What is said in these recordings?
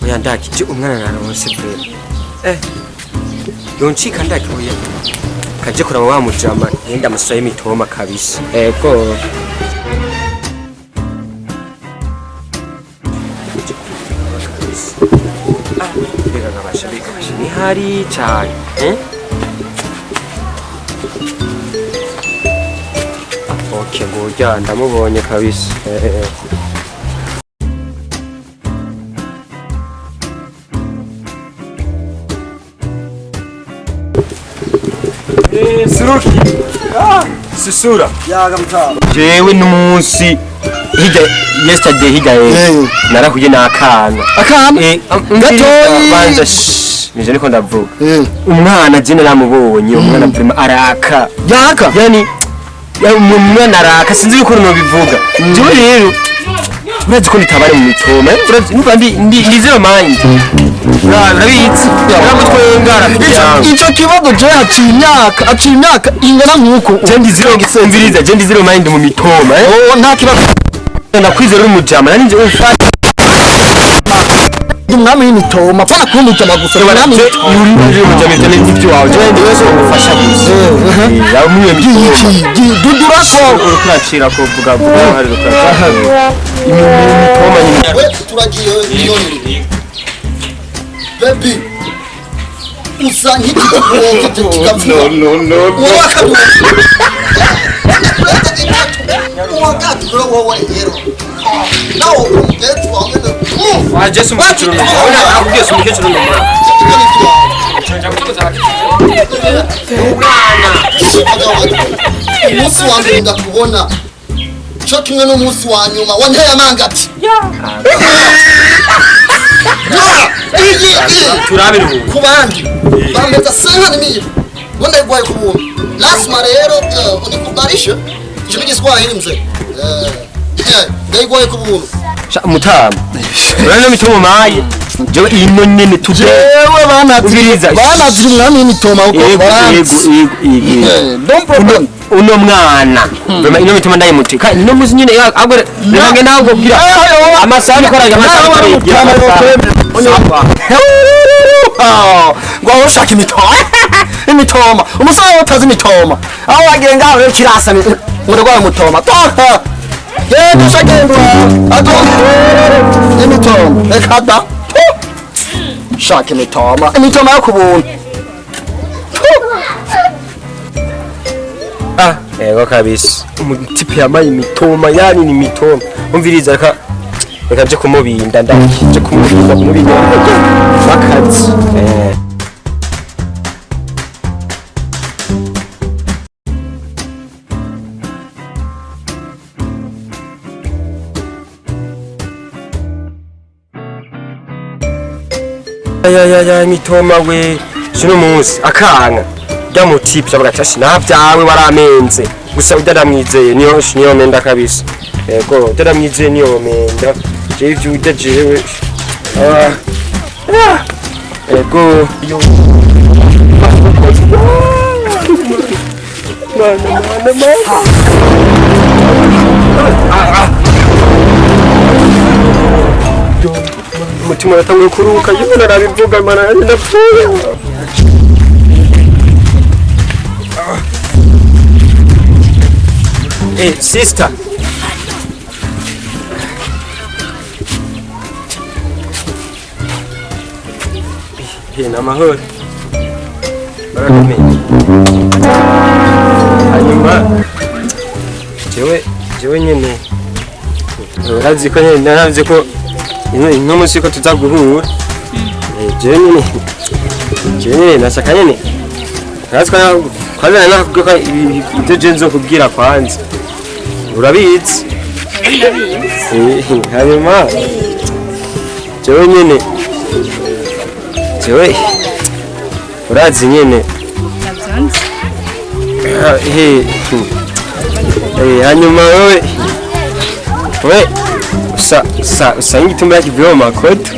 Oya, ndakije umwana naronse vraiment. Yoncika ndaki, oya. Kaje kuraba wa mujama, yenda musaye imitoma kabisa. Ego. Ah, mbega nkabasha, mbega basha ni hari cyane. Eh? Okay, ngurya ndamubonye kabisa. Suruki. Ah, susura. Yaga mutama. Jewe n'umunsi hirya yesterday hirya narahuye n'akana. Akana? Gatoyi. Banza shh, nije niko ndavuga. Umwana je naramubonye, umwana vraiment araka. Yaka? Yani ya umwana araka, sinzi yuko nobivuga. Jewe rero urazi ko nitabare mu mitoma, urazi numva ndi zero mind. Urabizi. Uramutwengara. Ico kibazo je haciye imyaka ingana nkuko. Je ndi zero, mviriza, je ndi zero mind mu mitoma. Oh, nta kibazo. Ndakwizera uri mujama, nari nje umfata. Ndi umwami w'imitoma, apana kuba umujama gusa, umwami w'imitoma. Uri mujama, ivyo ni ivyo wawe, je ndi wese ugufasha gusa. Yawe mwiyo mitoma. Dudurako. Uriko uracira ko vuga vuga hari uriko uracira. Imitoma nyine. We turagiye miliyoni baby, usa nk'igitugu kigapfuka wowe akaduha uwakatugura wowe rero nawe umukecuru wawe. Waje se umukecuru n'umugabo. Urabona akubwiye se umukecuru n'umugabo. Umunsi wa mbere ndakubona cyo kimwe n'umunsi wa nyuma wanteye amangati. Turabira ubu. Ku bandi bameza 50 000, ngo ndayiguhaye ku buntu. Lazima rero unikubalishe icyo ni Igiswahili mzee. Ndayiguhaye ku buntu. Sha mutama. Urabona mitoma maye. Jewe ino nyene today. Jewe Umviriza. banazira umwami w'imitoma kuko Yego, baranzi. yego. Don't problem. Uno mwana vraiment ino mitoma ndayimute kandi ino muzi nyine ahubwo reka ngende ahubwo kugira amasaha niko araje, amasaha ariko. Ngo aho ushaka imitoma, imitoma, umusore wawe utazi imitoma, aho wagiye ngaho rero kirasa ngo umutoma toka genda ushagenda ato imitoma, reka da. Shaka imitoma, imitoma yo ku buntu. Ah, yego kabisa, umutipe yamaye imitoma, yani ni imitoma. Umviriza, reka nje kumubinda, ndaki nje kumubinda bakazi. Ya ya ya, imitoma we, sino munsi akana rya mutipe avuga ati "Ashi, nta byawe waramenze gusa udaramwizeye niyo menda kabisa." Yego, udaramwizeye niyo menda, jewe ivyo urya jewe, ah ah, yego yo. Mana, mana, mana. Ah, ah. Yo, umutima uratanguye kuruka, yewe narabivuga, mana yanjye ndapfuye. Sister. Ni amahoro. Barakomeye. Hanyuma jewe nyene urazi ko nyene naravuze ko ino munsi ko tuza guhura. Jewe nyene nashaka nyene urazi ko kwanza nakubwiye ko ibyo je nzokubwira kwanza urabizi. Hanyuma jewe nyene, jewe urazi nyene. Nabyonze. Hanyuma wewe usa nk'igituma yakivuye mu makoto.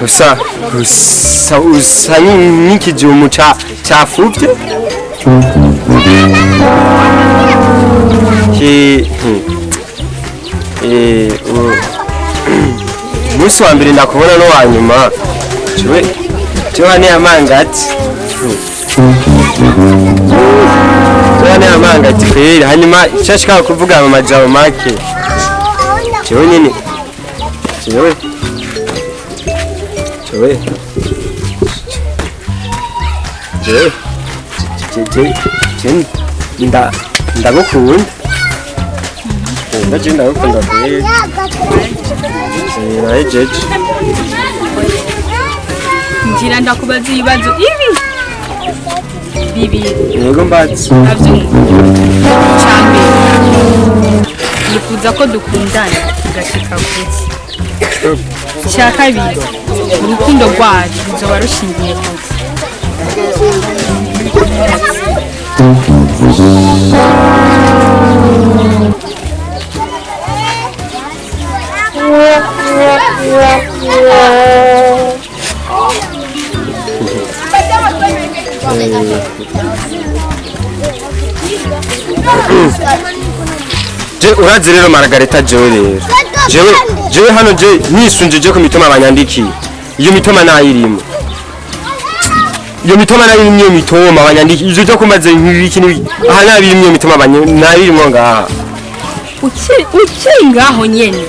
Usa nk'ikijumu cafuvye. Umunsi wa mbere ndakubona no wa nyuma jewe jewe ni amangati, jewe ni amangati kweri. Hanyuma icyo nshaka kuvuga mu majambo make, jewe nyine jewe jewe jewe jewe jewe ndagukunda. Ndaje ndagukunda kweri. Nahejeje. Ngira ndakubaza ibibazo ibi bibiri. Yego, mbatse. Abyumva. Icya mbere, nifuza ko dukundana tugashika kuki? Icya kabiri, urukundo rwacu ruzoba rushingiye kuki? Je urazi rero Margareta, jewe rero jewe hano je nisunje je ku mitoma banyandikiye, iyo mitoma nayirimo, iyo mitoma nayirimo, iyo mitoma banyandikiye, ivyo byo kumaze nk'ibiki n'ibiki aha nabirimo, iyo mitoma nayirimo ngaha. Ukiri ngaho nyene,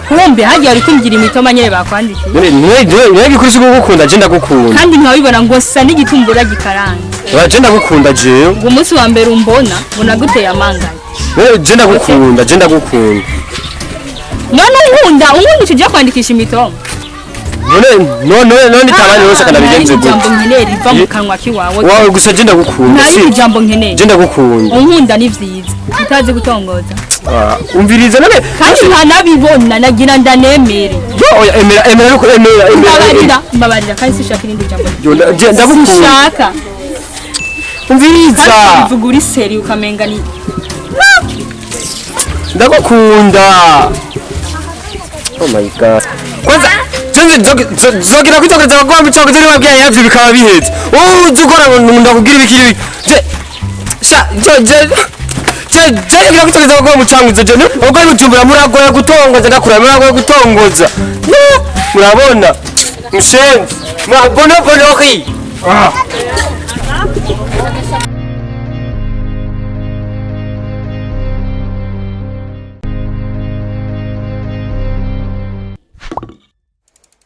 kumbe hagiye wari kumbwira imitoma nyene bakwandikiye. None niwe gikuri gukunda, je ndagukunda. Kandi nkabibona ngo sa n'igitumbura gikaranze. Oya, je ndagukunda jewe. Ngo umunsi wa mbere umbona ngo naguteye amanganya. Wewe, je ndagukunda, je ndagukunda. None unkunda, unkunda uje kwandikisha imitoma? None tabani yose kanabigenze Nta jambo gute? nkeneye riva mu kanwa kiwawe. Wawe gusa, je ndagukunda. Nta Si rindi jambo nkeneye. Je ndagukunda. Unkunda ni vyiza, utazi gutongoza. Ah, umviriza none. Kandi ntanabibona, nagira ndanemere. Yo, oya, emera, emera, ariko emera, emera. Mbabarira, mbabarira, kandi sinshaka irindi jambo. Yo, je ndagukunda. Sinshaka. Umviriza. Kandi ubivuga uri seri ukamenga ni Ndagukunda. Oh my God, kwanza zogira kwitokereza abagomba ico kugira wabwiye yavyo bikaba biheze, wowe uzi ukora ngo ndakubwira ibiki n'ibiki. Je sha je je je je ngira kwitokereza abagomba mucanguzo, je ubwo Bujumbura muragoye gutongoza, ndakura muragoye gutongoza. Yo, murabona mshenzi murabona bonori. Ah.